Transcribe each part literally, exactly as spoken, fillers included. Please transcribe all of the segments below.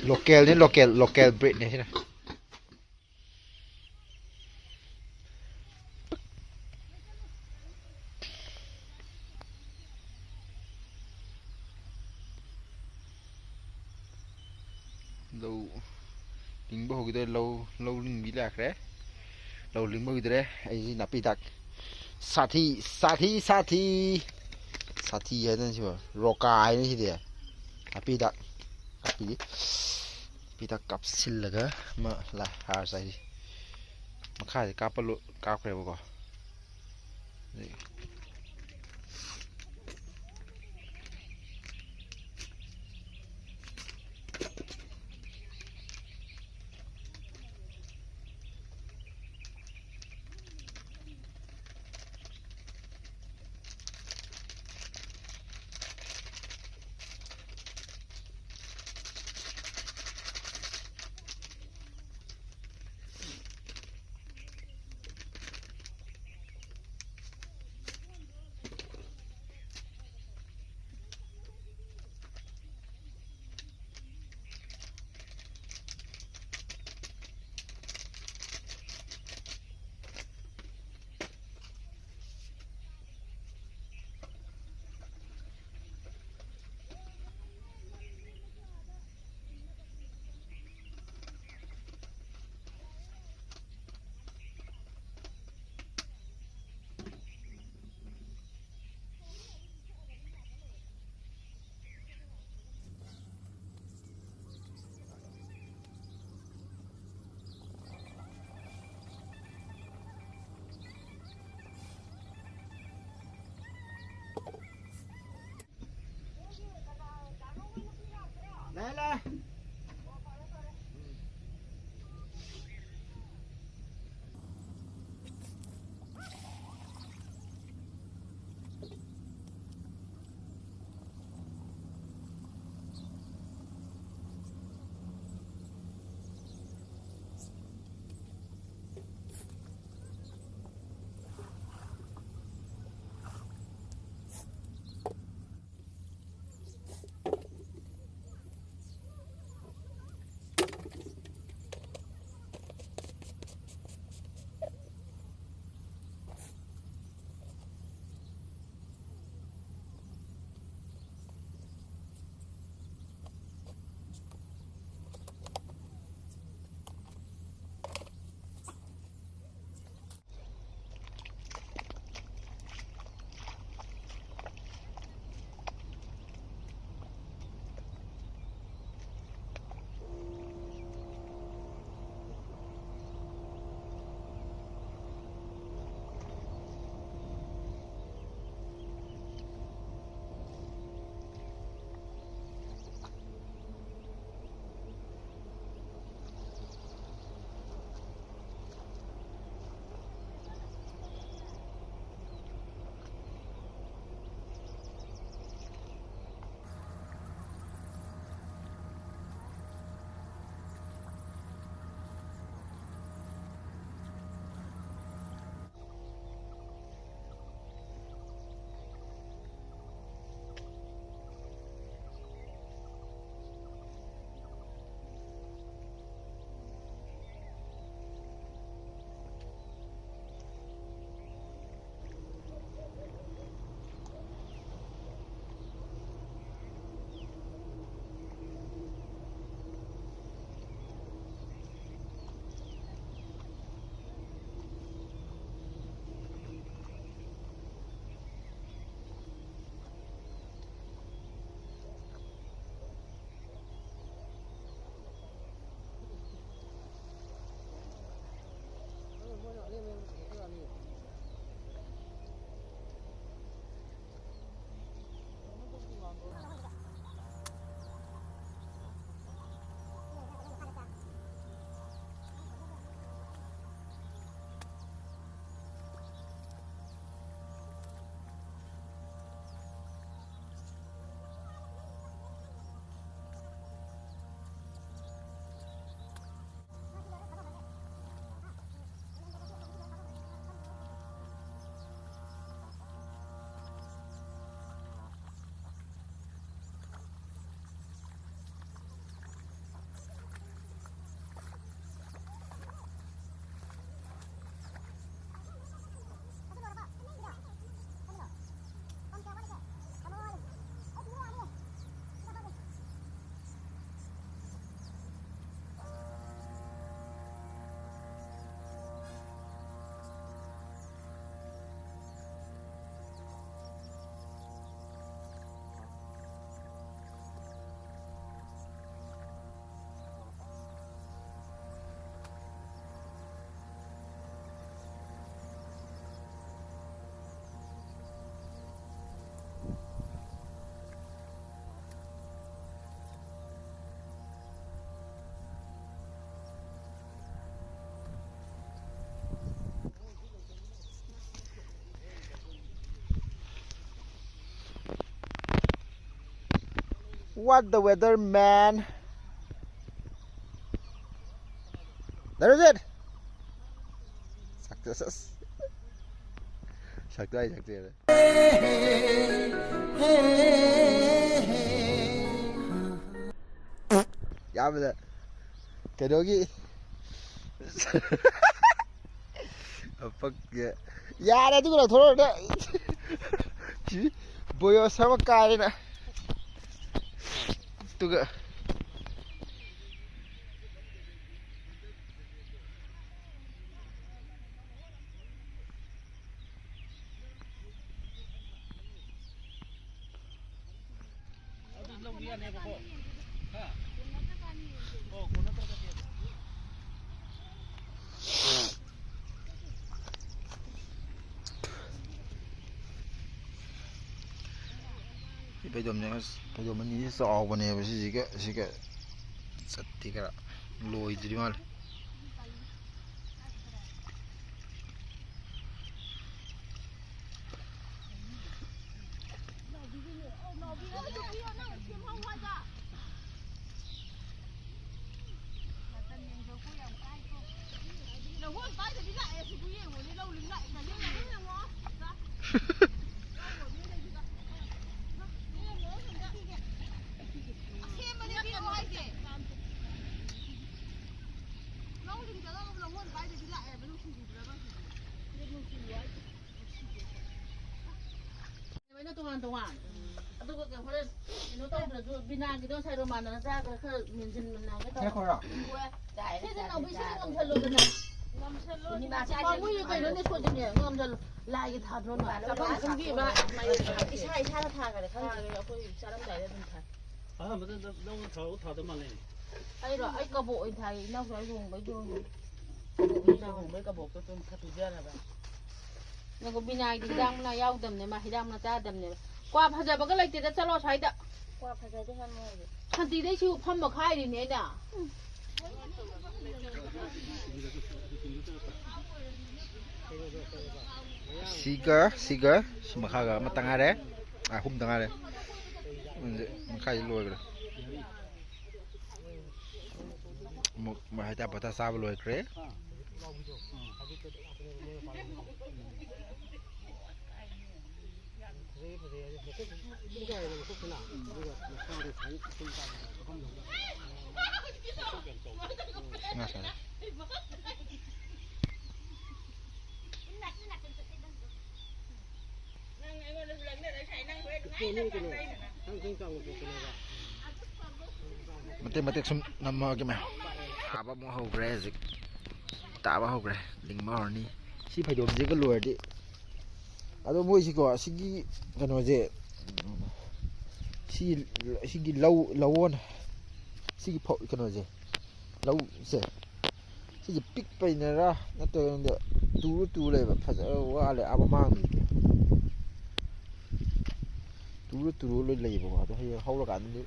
Localꯅꯤ, local, local breedꯅꯤ ꯁꯤꯅ꯫ ꯂꯧ ꯂꯤꯡꯕ ꯍꯧꯈꯤꯗꯣꯔꯦ꯫ ꯂꯧ, ꯂꯧ ꯂꯤꯡꯕꯤ ꯂꯥꯛꯈ꯭ꯔꯦ꯫ ꯂꯧ ꯂꯤꯡꯕ ꯍꯧꯈꯤꯗꯣꯔꯦ꯫ ꯑꯩꯁꯤ ꯅꯥꯄꯤ ꯍꯤꯗꯥꯛ ꯁꯥꯊꯤ, ꯁꯥꯊꯤ, ꯁꯥꯊꯤ, ꯁꯥꯊꯤ ꯍꯥꯏꯗꯅ ꯁꯤꯕꯣ, ꯔꯣꯀꯥ ꯍꯥꯏꯅ ꯁꯤꯗꯤ꯫ ꯅꯥꯄꯤ ꯍꯤꯗꯥꯛ ꯀꯥꯞꯄꯤꯒꯦ꯫ ꯅꯥꯄꯤ ꯍꯤꯗꯥꯛ ꯀꯥꯞꯁꯤꯜꯂꯒ ꯑꯃ ꯂꯥ-, ꯍꯥꯔ ꯆꯥꯏꯁꯤ꯫ ꯃꯈꯥꯁꯦ ꯀꯥꯞꯄ ꯂꯣ-, ꯀꯥꯞꯈ꯭ꯔꯦꯕꯀꯣ꯫ What the weather, man? That is it. Success. ꯁꯛꯇꯥꯏ, ꯁꯛꯇꯥꯏ꯫ ꯌꯥꯕꯗ ꯀꯩꯅꯣꯒꯤ ꯌꯥꯔꯦ, ꯑꯗꯨꯒ ꯂꯧꯊꯣꯔꯛꯑꯣꯅꯦ꯫ ꯁꯤ ꯕꯣꯌꯣꯁ ꯑꯃ ꯀꯥꯔꯦꯅ꯫ ꯑꯗꯨꯒ ꯑꯗꯨ ꯂꯧꯕ ꯌꯥꯅꯦꯕꯀꯣ꯫ ꯍꯥ? ꯑꯣ, ꯀꯣꯟꯅ ꯇꯧꯔꯛꯀꯦ꯫ ꯁꯤ ꯐꯩꯗꯣꯝꯅꯦ, ꯑꯁ, ꯐꯩꯗꯣꯝ ꯑꯅꯤꯁꯤ ꯆꯥꯎꯕꯅꯦꯕ, ꯁꯤꯁꯤꯒ ꯁꯤꯒ ꯆꯠꯇꯤ ꯈꯔ ꯂꯣꯏꯗ꯭ꯔꯤ ꯃꯥꯜꯂꯦ꯫ ꯂꯣꯏꯅ ꯇꯣꯉꯥꯟ ꯇꯣꯉꯥꯟ꯫ ꯑꯗꯨꯒ ꯍꯣꯔꯦꯟ ꯀꯩꯅꯣ ꯇꯧꯗ꯭ꯔꯁꯨ ꯕꯤꯅꯥꯒꯤꯗꯣ ꯉꯁꯥꯏ ꯔꯣꯃꯥꯟꯅ ꯆꯥꯈ꯭ꯔ ꯈꯔ ꯃꯦꯟꯁꯤꯟꯅꯒꯦ ꯇꯧꯕ꯫ ꯁꯤꯗꯤ ꯅꯥꯎꯕꯤ ꯁꯤꯗꯤ ꯉꯝꯁꯜꯂꯣꯗꯅ꯫ ꯄꯥꯝꯃꯨꯏꯌꯦ ꯀꯩꯅꯣꯅꯦ ꯁꯣꯏꯗꯅꯦ ꯉꯝꯁꯜꯂꯣ꯫ ꯂꯥꯏꯒꯤ ꯊꯥꯗ꯭ꯔꯣ ꯅꯣꯏ? ꯆꯥꯐꯝ ꯈꯪꯕꯤꯕ ꯏꯁꯥ ꯏꯁꯥꯅ ꯊꯥꯈꯔꯦ ꯈꯪꯗ꯭ꯔꯦ ꯑꯩꯈꯣꯏ ꯆꯥꯔꯝꯗꯥꯏꯗ ꯑꯗꯨꯝ ꯊꯥꯏ꯫ ꯑꯍꯥꯟꯕꯗ ꯅꯪ ꯊꯥꯎ ꯊꯥꯗ ꯃꯥꯜꯂꯦ꯫ ꯑꯩꯔꯣ? ꯑꯩ ꯀꯕꯣꯛ ꯑꯣꯏꯅ ꯊꯥꯏ, ꯏꯅꯥꯎꯆꯥ ꯂꯨꯍꯣꯡꯕꯩꯗꯣ꯫ ꯀꯕꯣꯛ ꯏꯅꯥꯎ ꯂꯨꯍꯣꯡꯕꯩ ꯀꯕꯣꯛꯇꯣ ꯑꯗꯨꯝ ꯈꯔ ꯄꯤꯖꯅꯕ꯫ ꯅꯪꯕꯨ ꯕꯤꯅꯥꯒꯤꯗꯤ ꯍꯤꯗꯥꯛ ꯃꯅꯥ ꯌꯥꯎꯗꯕꯅꯦ, ꯃꯥ ꯍꯤꯗꯥꯛ ꯃꯅꯥ ꯆꯥꯗꯕꯅꯦꯕ꯫ ꯀ꯭ꯋꯥ ꯐꯖꯕꯒ ꯂꯩꯇꯦꯗ, ꯆꯠꯂꯣ ꯑꯁ꯭ꯋꯥꯏꯗ꯫ ꯀ꯭ꯋꯥ ꯐꯖꯗꯦ ꯍꯥꯏꯕ ꯃꯣꯏꯗꯤ꯫ ꯁꯥꯟꯇꯤꯗꯩ ꯁꯤꯕꯨ ꯐꯝꯕ ꯈꯥꯏꯔꯤꯅꯦ ꯑꯩꯅ꯫ ꯁꯤꯒ, ꯁꯤꯒ, ꯁꯤ ꯃꯈꯥꯒ ꯑꯃꯇ ꯉꯥꯏꯔꯦ꯫ ꯑꯍꯨꯝꯗ ꯉꯥꯏꯔꯦ꯫ ꯑꯗꯨꯗꯤ ꯀꯥꯏꯗ ꯂꯣꯏꯈ꯭ꯔꯦ? ꯑꯃꯨꯛ ꯃꯣꯏ ꯍꯩꯇꯥ ꯄꯣꯊꯥ ꯆꯥꯕ ꯂꯣꯏꯈ꯭ꯔꯦ꯫ ꯉꯥ ꯁꯥꯏ꯫ ꯃꯇꯦꯛ ꯃꯇꯦꯛ ꯁꯨꯝ ꯅꯝꯃꯛꯑꯒꯦ ꯃꯌꯥꯝ꯫ ꯇꯥꯕ ꯑꯃꯨꯛ ꯍꯧꯈ꯭ꯔꯦ ꯍꯧꯖꯤꯛ꯫ ꯇꯥꯕ ꯍꯧꯈ꯭ꯔꯦ꯫ ꯂꯤꯡꯕ ꯍꯧꯔꯅꯤ꯫ ꯁꯤ ꯐꯩꯗꯣꯝꯁꯤꯒ ꯂꯣꯏꯔꯗꯤ꯫ ꯑꯗꯣ ꯃꯣꯏꯁꯤꯀꯣ, ꯁꯤꯒꯤ ꯀꯩꯅꯣꯁꯦ, ꯁꯤ, ꯁꯤꯒꯤ ꯂꯧ, ꯂꯧꯑꯣꯟ, ꯁꯤꯒꯤ ꯐꯧ-, ꯀꯩꯅꯣꯁꯦ, ꯂꯧꯁꯦ, ꯁꯤꯁꯦ ꯄꯤꯛꯄꯩꯅꯔꯥ ꯅꯠꯇ꯭ꯔꯒꯅ ꯇꯨꯔ ꯇꯨꯔ ꯂꯩꯕ ꯐꯖꯕ ꯋꯥꯠꯂꯦ꯫ ꯑꯥ ꯃꯃꯥꯡꯗꯗꯤ ꯇꯨꯔ ꯇꯨꯔ ꯂꯣꯏ ꯂꯩꯌꯦꯕꯀꯣ꯫ ꯑꯗꯣ ꯍꯌꯦꯡ ꯍꯧꯔꯀꯥꯟꯗꯗꯤ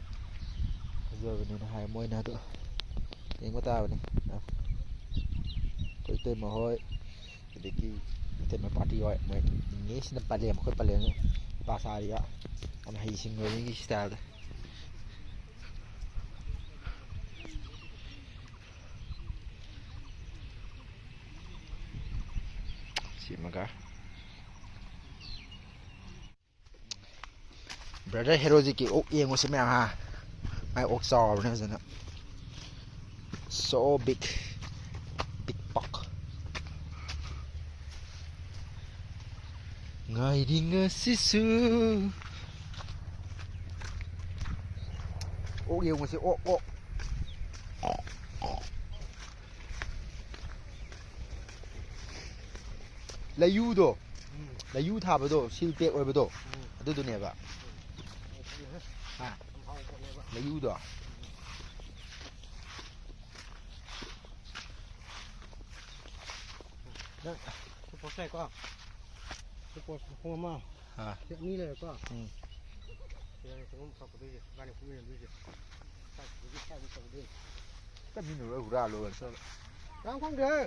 ꯐꯖꯕꯅꯦꯅ ꯍꯥꯏ ꯃꯣꯏꯅ꯫ ꯑꯗꯣ ꯌꯦꯡꯕ ꯇꯥꯕꯅꯤ꯫ ꯑꯩꯈꯣꯏ ꯏꯇꯩꯃ ꯍꯣꯏ, ꯑꯗꯒꯤ ꯏꯇꯩꯃ ꯄꯥꯔꯇꯤ ꯍꯣꯏ, ꯃꯣꯏ ꯏꯪꯂꯤꯁꯅ ꯄꯂꯦꯝ, ꯑꯩꯈꯣꯏ ꯄꯂꯦꯝꯅ ꯄꯥꯁꯥꯔꯤꯕ ꯌꯥꯝ ꯍꯩꯁꯤꯡꯕ ꯃꯤꯒꯤ ꯏꯁꯇꯥꯏꯜꯗ꯫ ꯁꯤꯃꯒ꯫ ꯕ꯭ꯔꯗꯔ ꯍꯦꯔꯣꯖꯤꯠꯀꯤ ꯑꯣꯛ ꯌꯦꯡꯉꯨꯁꯤ ꯃꯌꯥꯝ ꯍꯥ꯫ ꯃꯥꯏ ꯑꯣꯛ ꯆꯥꯎꯔꯕꯅꯦ ꯐꯖꯅ꯫ So big, big pork꯫ ꯉꯥꯏꯔꯤ ꯉꯁꯤꯁꯨ꯫ ꯑꯣꯛ ꯌꯦꯡꯉꯨꯁꯤ, ꯑꯣꯛ, ꯑꯣꯛ꯫ ꯂꯩꯌꯨꯗꯣ, ꯎꯝ꯫ ꯂꯩꯌꯨ ꯊꯥꯕꯗꯣ, ꯁꯤꯜ ꯄꯦꯛ ꯑꯣꯏꯕꯗꯣ, ꯎꯝ꯫ ꯑꯗꯨꯗꯨꯅꯦꯕ꯫ ꯎꯝ꯫ ꯍꯥ? ꯌꯥꯝ ꯍꯥꯎꯕ ꯄꯣꯠꯅꯦꯕ꯫ ꯂꯩꯌꯨꯗꯣ꯫ ꯅꯪ ꯁꯤ ꯄꯣꯠꯁꯦ ꯀꯣ꯫ ꯁꯤ ꯄꯣꯠ ꯃꯈꯣꯡ ꯑꯃ꯫ ꯑꯥ꯫ ꯁꯤ ꯑꯅꯤ ꯂꯩꯔꯦꯀꯣ꯫ ꯎꯝ꯫ ꯁꯤꯗꯅꯦ ꯆꯪꯐꯝ ꯐꯔꯛꯄꯗꯣꯏꯁꯦ꯫ ꯏꯕꯥꯅꯤ ꯍꯨꯠꯃꯤꯟꯅꯗꯣꯏꯁꯦ꯫ ꯁ꯭ꯋꯥꯏ ꯁꯤꯗꯒꯤ ꯁ꯭ꯋꯥꯏꯐꯥꯎ ꯇꯧꯗꯣꯏꯅꯦ꯫ ꯆꯠꯃꯤꯟꯅꯔꯨꯔ ꯍꯨꯔꯥꯜꯂꯨꯔ ꯆꯠꯂꯣ꯫ ꯀꯅꯥꯝ ꯈꯪꯗꯦꯍꯦ꯫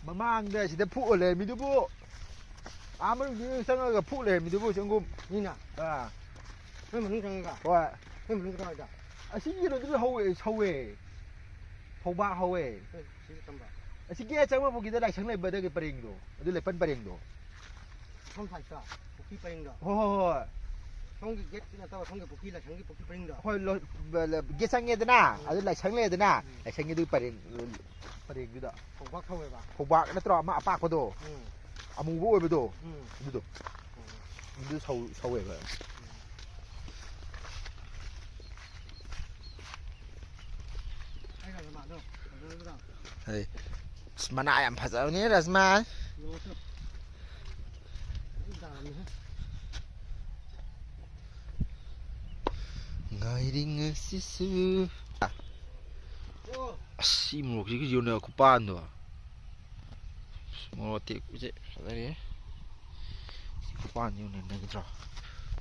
ꯃꯃꯥꯡꯗ ꯁꯤꯗ ꯐꯨꯛꯑ ꯂꯩꯔꯝꯃꯤꯗꯨꯕꯨ꯫ ꯑꯥ ꯃꯅꯨꯡꯗ ꯆꯪꯉꯒ ꯐꯨꯛ ꯂꯩꯔꯝꯃꯤꯗꯨꯕꯨ ꯆꯪꯒꯨꯝ꯫ ꯃꯤꯅ? ꯑꯥ꯫ ꯅꯣꯏ ꯃꯅꯨꯡ ꯆꯪꯉꯒ? ꯍꯣꯏ꯫ ꯅꯣꯏ ꯃꯅꯨꯡꯗ ꯀꯥꯏꯗ? ꯑꯁꯤꯒꯤ ꯀꯩꯅꯣꯗꯨꯗ ꯍꯧꯋꯦ, ꯍꯧꯋꯦ꯫ ꯐꯧꯕꯥꯛ ꯍꯧꯋꯦ꯫ ꯍꯣꯏ, ꯁꯤꯗ ꯊꯝꯕ꯫ ꯑꯁꯤ ꯒꯦꯠ ꯆꯪꯕꯒꯤꯗ ꯂꯥꯏꯁꯪ ꯂꯩꯕꯗꯒꯤ ꯄꯔꯦꯡꯗꯣ, ꯑꯗꯨ ꯂꯩꯄꯟ ꯄꯔꯦꯡꯗꯣ꯫ ꯁꯣꯝ ꯁꯥꯏꯠꯇ, ꯄꯨꯈ꯭ꯔꯤ ꯄꯔꯦꯡꯗꯣ꯫ ꯍꯣꯏ, ꯍꯣꯏ, ꯍꯣꯏ꯫ ꯁꯣꯝꯒꯤ ꯒꯦꯠ ꯅꯠꯇꯕ, ꯁꯣꯝꯒꯤ ꯄꯨꯈ꯭ꯔꯤ, ꯂꯥꯏꯁꯪꯒꯤ ꯄꯨꯈ꯭ꯔꯤ ꯄꯔꯦꯡꯗꯣ꯫ ꯍꯣꯏ, ꯂꯣ-, ꯕ-, ꯂ-, ꯒꯦꯠ ꯆꯪꯉꯦꯗꯅ, ꯎꯝ꯫ ꯑꯗꯨ ꯂꯥꯏꯁꯪ ꯂꯩꯗꯅ, ꯎꯝ꯫ ꯂꯥꯏꯁꯪꯒꯤꯗꯨꯒꯤ ꯄꯔꯦꯡ, ꯄꯔꯦꯡꯗꯨꯗ꯫ ꯐꯧꯕꯥꯛ ꯁꯧꯋꯦꯕ꯫ ꯐꯧꯕꯥꯛ ꯅꯠꯇ꯭ꯔꯣ? ꯑꯃ ꯑꯄꯥꯛꯄꯗꯣ? ꯎꯝ꯫ ꯑꯃꯨꯕ ꯑꯣꯏꯕꯗꯣ? ꯎꯝ꯫ ꯑꯗꯨꯗꯣ꯫ ꯎꯝ꯫ ꯑꯗꯨ ꯁꯧ-, ꯁꯧꯋꯦꯕ꯫ ꯑꯩ ꯔꯥꯖꯃꯥꯗꯣ ꯐꯖꯔꯗ꯭ꯔꯥ? ꯑꯗꯩ, ꯑꯁ, ꯃꯅꯥ ꯌꯥꯝ ꯐꯖꯕꯅꯦ ꯔꯥꯖꯃꯥ꯫ ꯂꯣꯠꯇꯣ꯫ ꯑꯩ ꯗꯥꯝꯅꯦꯍꯦ꯫ ꯉꯥꯏꯔꯤꯉꯩꯁꯤꯁꯨ꯫ ꯑꯣ꯫ ꯑꯁ, ꯁꯤ ꯃꯣꯔꯣꯛꯁꯤꯒꯤ ꯌꯣꯟꯅ ꯈꯨꯄꯥꯟꯗꯣ꯫ ꯃꯣꯔꯣꯛ ꯑꯇꯦꯛꯄꯁꯦ ꯐꯖꯔꯦ꯫ ꯁꯤ ꯈꯨꯄꯥꯟꯁꯦ ꯌꯦꯡꯉꯨꯅꯦ, ꯅꯩꯗ꯭ꯔꯣ?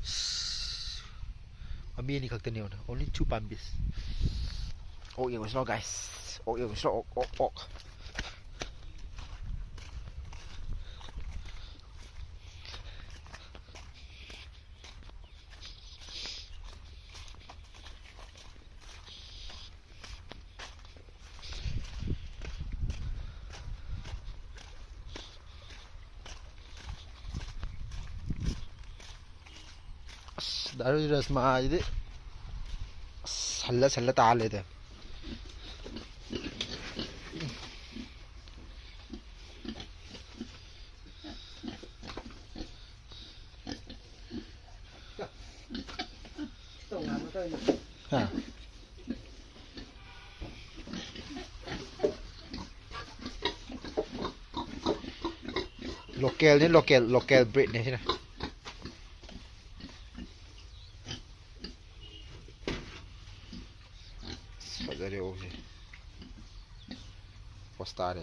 ꯑꯁ, ꯄꯥꯝꯕꯤ ꯑꯅꯤ ꯈꯛꯇꯅꯦ ꯌꯦꯡꯉꯨꯅꯦ, only two ꯄꯥꯝꯕꯤ꯫ ꯑꯣꯛ ꯌꯦꯡꯉꯨꯁꯤꯔꯣ, guys? ꯑꯣꯛ ꯌꯦꯡꯉꯨꯁꯤꯔꯣ? ꯑꯣꯛ, ꯑꯣꯛ, ꯑꯣꯛ꯫ ꯑꯁ, ꯗꯥ ꯔꯣꯖꯤꯔ ꯔꯥꯖꯃꯥꯁꯤꯗꯤ ꯑꯁ, ꯁꯜꯂ ꯁꯜꯂ ꯇꯥ ꯂꯩꯗ꯫ ꯍꯥ? Local ꯅꯤ, local, local breed ꯅꯤ ꯁꯤꯅ꯫ ꯑꯁ, ꯐꯖꯔꯦ ꯑꯣꯛꯁꯦ꯫ ꯄꯣꯁ ꯇꯥꯔꯦ꯫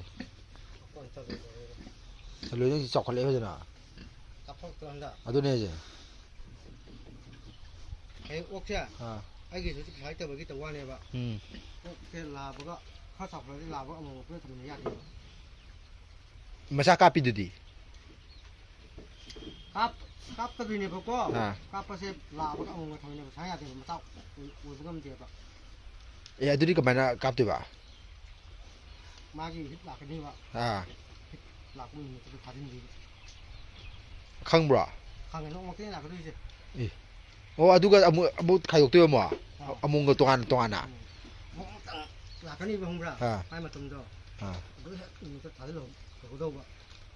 ꯂꯣꯏꯅ ꯆꯥꯎꯈꯠꯂꯛꯑꯦ ꯐꯖꯅ꯫ ꯀꯥꯞꯊꯣꯛꯇ꯭ꯔꯣ ꯍꯟꯗꯛ? ꯑꯗꯨꯅꯦ ꯍꯥꯏꯁꯦ꯫ ꯍꯌꯦꯡ ꯑꯣꯛꯁꯦ ꯑꯥ꯫ ꯑꯩꯒꯤꯁꯨ ꯄꯩꯁꯥ ꯂꯩꯇꯕꯒꯤ ꯇꯧ ꯋꯥꯅꯦꯕ꯫ ꯎꯝ꯫ ꯑꯣꯛꯁꯦ ꯂꯥꯕꯒ ꯈꯔ ꯆꯥꯎꯈꯠꯂꯗꯤ ꯂꯥꯕꯒ ꯑꯃꯃꯝ ꯄꯨꯟꯅ ꯊꯝꯃꯤꯟꯅ ꯌꯥꯗꯦꯕ꯫ ꯃꯆꯥ ꯀꯥꯞꯄꯤꯗꯨꯗꯤ? ꯀꯥꯞ-, ꯀꯥꯞꯀꯗꯣꯏꯅꯦꯕꯀꯣ꯫ ꯑꯥ꯫ ꯀꯥꯞꯄꯁꯦ ꯂꯥꯛꯑꯒ ꯑꯃꯨꯛ ꯊꯝꯃꯤꯅꯦꯕ, ꯁꯥ ꯌꯥꯗꯦꯕ, ꯃꯆꯥ ꯑꯣꯏ-, ꯑꯣꯏꯕ ꯉꯝꯗꯦꯕ꯫ ꯑꯦ, ꯑꯗꯨꯗꯤ ꯀꯃꯥꯏꯅ ꯀꯥꯞꯇꯣꯏꯕ? ꯃꯥꯒꯤ ꯍꯤꯠ ꯂꯥꯛꯀꯅꯤꯕ꯫ ꯑꯥ꯫ ꯍꯤꯠ ꯂꯥꯛꯄ ꯅꯨꯃꯤꯠꯇꯨꯗ ꯊꯥꯖꯤꯟꯗꯣꯏꯕ꯫ ꯈꯪꯕ꯭ꯔꯣ? ꯈꯪꯉꯦ, ꯅꯣꯡꯃꯛꯇꯅꯤ ꯂꯥꯛꯀꯗꯣꯏꯁꯦ꯫ ꯑꯦ꯫ ꯑꯣ, ꯑꯗꯨꯒ ꯑꯃꯨꯛ, ꯑꯃꯨꯛ ꯈꯥꯏꯗꯣꯛꯇꯣꯏꯕ ꯑꯃꯨꯛ? ꯑꯥ꯫ ꯑꯃꯣꯝꯒ ꯇꯣꯉꯥꯟ ꯇꯣꯉꯥꯟꯅ? ꯎꯝ꯫ ꯅꯣꯡꯃꯛꯇ ꯂꯥꯛꯀꯅꯤꯕ, ꯈꯪꯕ꯭ꯔꯥ? ꯑꯥ꯫ ꯃꯥꯏ ꯃꯇꯝꯗꯣ꯫ ꯑꯥ꯫ ꯑꯗꯨ ꯍꯦꯛ ꯅꯨꯃꯤꯠꯇ ꯊꯥꯖꯤꯜꯍꯧ-, ꯇꯧꯍꯧꯗꯧꯕ꯫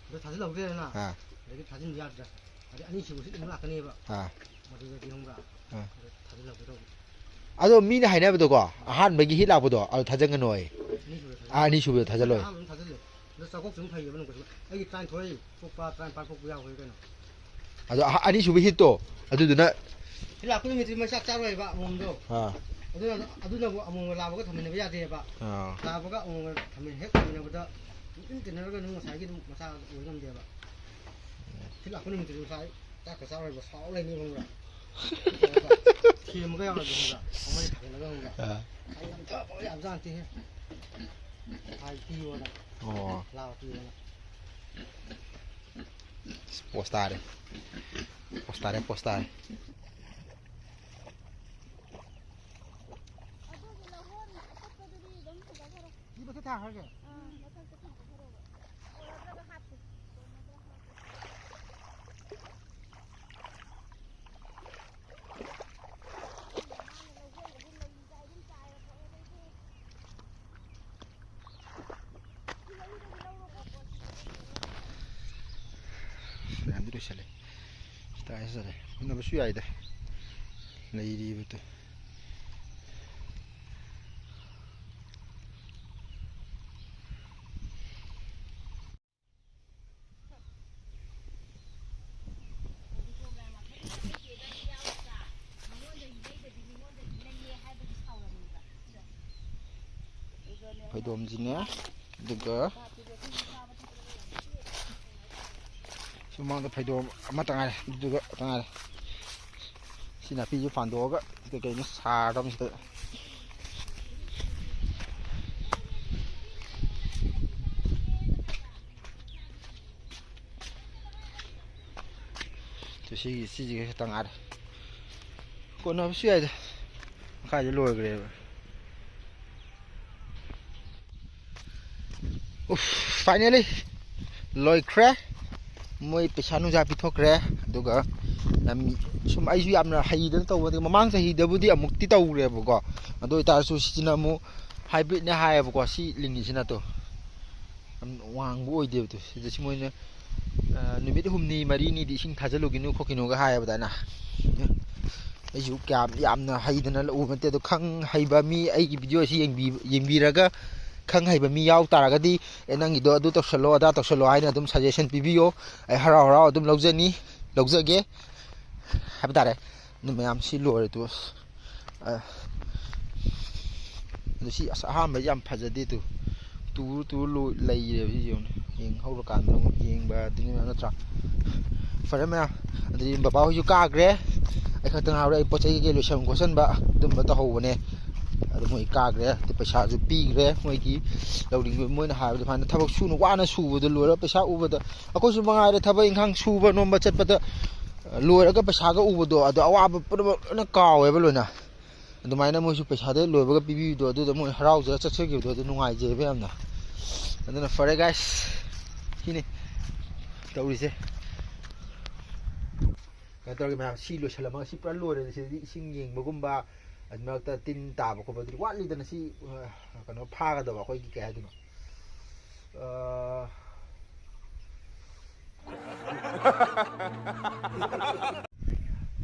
ꯑꯗꯣ ꯊꯥꯖꯤꯜꯍꯧꯗ꯭ꯔꯦꯗꯅ, ꯑꯥ꯫ ꯑꯗꯒꯤ ꯊꯥꯖꯤꯟꯕ ꯌꯥꯗ꯭ꯔꯦ꯫ ꯑꯗꯩ ꯑꯅꯤꯁꯨꯕꯁꯨ ꯑꯗꯨꯝ ꯂꯥꯛꯀꯅꯦꯕ꯫ ꯑꯥ꯫ ꯃꯗꯨꯗꯗꯤ ꯈꯪꯕ꯭ꯔꯥ? ꯑꯥ꯫ ꯑꯗꯣ ꯊꯥꯖꯤꯜꯍꯧꯒꯗꯧꯕ꯫ ꯑꯗꯣ ꯃꯤꯅ ꯍꯥꯏꯅꯕꯗꯀꯣ, ꯑꯍꯥꯟꯕꯒꯤ ꯍꯤꯠ ꯂꯥꯛꯄꯗꯣ ꯑꯗꯨ ꯊꯥꯖꯤꯟꯒꯅꯣꯏ꯫ ꯑꯅꯤꯁꯨꯕꯗ ꯊꯥꯖꯤꯜꯂꯣ꯫ ꯑꯥ, ꯑꯅꯤꯁꯨꯕꯗ ꯊꯥꯖꯤꯜꯂꯣꯏ꯫ ꯑꯍꯥꯟꯕ ꯑꯗꯨꯝ ꯊꯥꯖꯤꯜꯂꯦ꯫ ꯑꯗꯣ ꯆꯥꯛꯀꯧꯕꯁꯨ ꯑꯗꯨꯝ ꯐꯩꯌꯦꯕ, ꯅꯣꯡꯃ ꯑꯗꯨꯝ꯫ ꯑꯩꯒꯤ ꯇꯔꯥꯅꯤꯊꯣꯏ ꯄꯣꯛꯄ, ꯇꯔꯥꯅꯤꯄꯥꯟ ꯄꯣꯛꯄ ꯌꯥꯎꯈ꯭ꯔꯦ ꯀꯩꯅꯣ꯫ ꯑꯗꯣ ꯑꯍ-, ꯑꯅꯤꯁꯨꯕ ꯍꯤꯠꯇꯣ, ꯑꯗꯨꯗꯨꯅ ꯍꯤꯠ ꯂꯥꯛꯄ ꯅꯨꯃꯤꯠꯇꯨꯗꯤ ꯃꯩ ꯆꯥꯛ ꯆꯥꯔꯣꯏꯕ ꯑꯃꯣꯝꯗꯣ꯫ ꯑꯥ꯫ ꯑꯗꯨꯅ, ꯑꯗꯨꯅꯕꯨ ꯑꯃꯣꯝꯒ ꯂꯥꯕꯒ ꯊꯝꯃꯤꯟꯅꯕ ꯌꯥꯗꯦꯕ꯫ ꯑꯥ꯫ ꯂꯥꯕꯒ ꯑꯃꯣꯝꯒ ꯊꯝꯃꯤꯟ-, ꯍꯦꯛ ꯊꯝꯃꯤꯟꯅꯕꯗ ꯏꯟ ꯇꯤꯟꯅꯔꯒ ꯑꯗꯨꯝ ꯉꯁꯥꯏꯒꯤ ꯑꯗꯨꯝ ꯃꯆꯥ ꯑꯣꯏ ꯉꯝꯗꯦꯕ꯫ ꯍꯤꯠ ꯂꯥꯛꯄ ꯅꯨꯃꯤꯠꯇꯨꯗꯤ ꯃꯆꯥ ꯆꯥꯛꯀ ꯆꯥꯔꯣꯏꯕ, ꯁꯥꯎ ꯂꯩꯅꯤ ꯈꯪꯕ꯭ꯔꯥ? ꯊꯦꯝꯕꯒ ꯌꯥꯎꯔꯣꯏꯕ ꯈꯪꯕ꯭ꯔꯥ? ꯑꯃꯗꯤ ꯊꯥꯡꯒꯠꯂꯒ ꯈꯪꯕ꯭ꯔꯥ? ꯑꯥ꯫ ꯑꯩ ꯌꯥꯝ ꯊꯛꯄ ꯌꯥꯝ ꯆꯥꯟꯅꯗꯦꯍꯦ꯫ ꯍꯥꯏ ꯄꯤꯌꯣꯅ꯫ ꯑꯣ꯫ ꯂꯥꯎ ꯄꯤꯌꯣꯅ꯫ ꯄꯣꯁ ꯇꯥꯔꯦ꯫ ꯄꯣꯁ ꯇꯥꯔꯦ, ꯄꯣꯁ ꯇꯥꯔꯦ꯫ ꯁꯤ ꯃꯊꯛ ꯊꯥꯈ꯭ꯔꯒꯦ? ꯐꯅꯌꯥꯝꯗꯤ ꯂꯣꯏꯁꯜꯂꯦ꯫ ꯁꯤ ꯇꯥꯏ ꯆꯠꯂꯦ꯫ ꯍꯨꯟꯅꯕꯁꯨ ꯌꯥꯏꯗ꯫ ꯂꯩꯔꯤꯕꯗꯨ꯫ ꯐꯩꯗꯣꯝꯁꯤꯅꯦ, ꯑꯗꯨꯒ ꯁꯨꯃꯥꯡꯗ ꯐꯩꯗꯣꯝ ꯑꯃꯇ ꯉꯥꯏꯔꯦ, ꯑꯗꯨꯒ ꯑꯃꯇ ꯉꯥꯏꯔꯦ꯫ ꯁꯤ ꯅꯥꯄꯤꯁꯦ ꯐꯥꯟꯗꯣꯛꯑꯒ ꯀꯩ ꯀꯩꯅꯣ ꯁꯥꯔꯗꯕꯅꯤ ꯁꯤꯗ꯫ ꯁꯤꯒꯤ, ꯁꯤꯁꯤꯒ ꯈꯛꯇ ꯉꯥꯏꯔꯦ꯫ ꯀꯣꯟꯅꯕꯁꯨ ꯌꯥꯏꯗ꯫ ꯃꯈꯥꯏꯗ ꯂꯣꯏꯈ꯭ꯔꯦꯕ꯫ ꯎꯐ, finally ꯂꯣꯏꯈ꯭ꯔꯦ꯫ ꯃꯣꯏ ꯄꯩꯁꯥ ꯅꯨꯡꯁꯥ ꯄꯤꯊꯣꯛꯈ꯭ꯔꯦ꯫ ꯑꯗꯨꯒ ꯌꯥꯝ, ꯁꯨꯝ ꯑꯩꯁꯨ ꯌꯥꯝꯅ ꯍꯩꯗꯅ ꯇꯧꯕꯗꯤ, ꯃꯃꯥꯡ ꯆꯍꯤꯗꯕꯨꯗꯤ ꯑꯃꯨꯛꯇꯤ ꯇꯧꯈ꯭ꯔꯦꯕꯀꯣ꯫ ꯑꯗꯨ ꯑꯣꯏꯇꯥꯔꯁꯨ ꯁꯤꯁꯤꯅ ꯑꯃꯨꯛ hybridꯅꯦ ꯍꯥꯏꯌꯦꯕꯀꯣ, ꯁꯤ ꯂꯤꯡꯉꯤꯁꯤꯅ꯫ ꯇꯣ ꯌꯥꯝ ꯋꯥꯡꯕ ꯑꯣꯏꯗꯦꯕ꯫ ꯇꯣ ꯁꯤꯗ ꯁꯤ ꯃꯣꯏꯅ, ꯑ, ꯅꯨꯃꯤꯠ ꯍꯨꯝꯅꯤ ꯃꯔꯤꯅꯤꯗꯤ ꯏꯁꯤꯡ ꯊꯥꯖꯤꯜꯂꯨꯒꯤꯅꯨ ꯈꯣꯠꯀꯤꯅꯨꯒ ꯍꯥꯏꯌꯦꯕ ꯑꯗꯨꯃꯥꯏꯅ꯫ ꯑꯩꯁꯨ ꯀꯌꯥꯝ ꯌꯥꯝꯅ ꯍꯩꯗꯅ ꯂꯧꯕ ꯅꯠꯇꯦ꯫ ꯑꯗꯣ ꯈꯪ ꯍꯩꯕ ꯃꯤ, ꯑꯩꯒꯤ video ꯑꯁꯤ ꯌꯦꯡꯕꯤ-, ꯌꯦꯡꯕꯤꯔꯒ ꯈꯪ ꯍꯩꯕ ꯃꯤ ꯌꯥꯎ ꯇꯥꯔꯒꯗꯤ, "ꯑꯦ, ꯅꯪꯒꯤꯗꯣ ꯑꯗꯨ ꯇꯧꯁꯜꯂꯣ, ꯑꯗꯥ ꯇꯧꯁꯜꯂꯣ" ꯍꯥꯏꯅ ꯑꯗꯨꯝ suggestion ꯄꯤꯕꯤꯌꯣ꯫ ꯑꯩ ꯍꯔꯥꯎ ꯍꯔꯥꯎ ꯑꯗꯨꯝ ꯂꯧꯖꯅꯤ, ꯂꯧꯖꯒꯦ ꯍꯥꯏꯕ ꯇꯥꯔꯦ꯫ ꯑꯗꯨ ꯃꯌꯥꯝ ꯁꯤ ꯂꯣꯏꯔꯦ꯫ ꯇꯨ ꯑ, ꯑꯗꯨ ꯁꯤ, ꯑꯁ, ꯑꯍꯥꯟꯕ ꯌꯥꯝ ꯐꯖꯗꯦ꯫ ꯇꯨ ꯇꯨꯔ ꯇꯨꯔ ꯂꯣꯏ ꯂꯩꯔꯦꯕ꯫ ꯁꯤ ꯌꯦꯡꯉꯨꯅꯦ, ꯌꯦꯡꯍꯧꯔꯀꯥꯟꯗ ꯑꯃꯨꯛ ꯌꯦꯡꯕ ꯑꯗꯨꯅꯤ ꯃꯌꯥꯝ, ꯅꯠꯇ꯭ꯔꯥ? ꯐꯔꯦ ꯃꯌꯥꯝ, ꯑꯗꯨꯗꯤ ꯕꯕꯥ ꯍꯣꯏꯁꯨ ꯀꯥꯈ꯭ꯔꯦ꯫ ꯑꯩ ꯈꯛꯇ ꯉꯥꯏꯍꯧꯔꯦ꯫ ꯑꯩ ꯄꯣꯠ ꯆꯩ ꯀꯩꯀꯩ ꯂꯣꯏꯁꯟ ꯈꯣꯠꯆꯟꯕ ꯑꯗꯨꯝꯕ ꯇꯧꯍꯧꯕꯅꯦ꯫ ꯑꯗꯨ ꯃꯣꯏ ꯀꯥꯈ꯭ꯔꯦ꯫ ꯑꯗꯨ ꯄꯩꯁꯥꯁꯨ ꯄꯤꯈ꯭ꯔꯦ꯫ ꯃꯣꯏꯒꯤ ꯂꯧꯅꯤꯡꯕ, ꯃꯣꯏꯅ ꯍꯥꯏꯕ ꯑꯗꯨꯃꯥꯏꯅ ꯊꯕꯛ ꯁꯨꯅ ꯋꯥꯅ ꯁꯨꯕꯗꯣ ꯂꯣꯏꯔꯒ ꯄꯩꯁꯥ ꯎꯕꯗ, ꯑꯩꯈꯣꯏꯁꯨ ꯃꯉꯥꯏꯔꯦ, ꯊꯕꯛ ꯏꯪꯈꯥꯡ ꯁꯨꯕ ꯅꯣꯝꯕ ꯆꯠꯄꯗ, ꯑ, ꯂꯣꯏꯔꯒ ꯄꯩꯁꯥꯒ ꯎꯕꯗꯣ, ꯑꯗꯣ ꯑꯋꯥꯕ ꯄꯨꯝꯅꯃꯛ ꯂꯣꯏꯅ ꯀꯥꯎꯋꯦꯕ ꯂꯣꯏꯅ꯫ ꯑꯗꯨꯃꯥꯏꯅ ꯃꯣꯏꯁꯨ ꯄꯩꯁꯥꯗꯣ ꯂꯣꯏꯕꯒ ꯄꯤꯕꯤꯕꯗꯣ, ꯑꯗꯨꯗ ꯃꯣꯏ ꯍꯔꯥꯎꯖꯔ ꯆꯠꯆꯈꯤꯕꯗꯣ, ꯑꯗꯨ ꯅꯨꯡꯉꯥꯏꯖꯩꯕ ꯌꯥꯝꯅ꯫ ꯑꯗꯨꯅ ꯐꯔꯦ guys, ꯁꯤꯅꯤ ꯇꯧꯔꯤꯁꯦ꯫ ꯀꯩꯅꯣ ꯇꯧꯔꯒꯦ ꯃꯌꯥꯝ, ꯁꯤ ꯂꯣꯏꯁꯤꯜꯂꯝꯃꯒ, ꯁꯤ ꯄꯨꯔꯥ ꯂꯣꯏꯔꯦ꯫ ꯁꯤꯗꯗꯤ ꯏꯁꯤꯡ ꯌꯦꯡꯕꯒꯨꯝꯕ, ꯑꯗꯨ ꯃꯔꯛꯇ ꯇꯤꯟ ꯇꯥꯕ ꯈꯣꯠꯄ ꯑꯗꯨꯗꯤ ꯋꯥꯠꯂꯤꯗꯅ꯫ ꯁꯤ, ꯑ, ꯀꯩꯅꯣ ꯐꯥꯒꯗꯕ ꯑꯩꯈꯣꯏꯒꯤ, ꯀꯩ ꯍꯥꯏꯗꯣꯏꯅꯣ? ꯑ,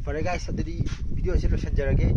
ꯐꯔꯦ guys, ꯑꯗꯨꯗꯤ video ꯑꯁꯤ ꯂꯣꯏꯁꯤꯟꯖꯔꯒꯦ꯫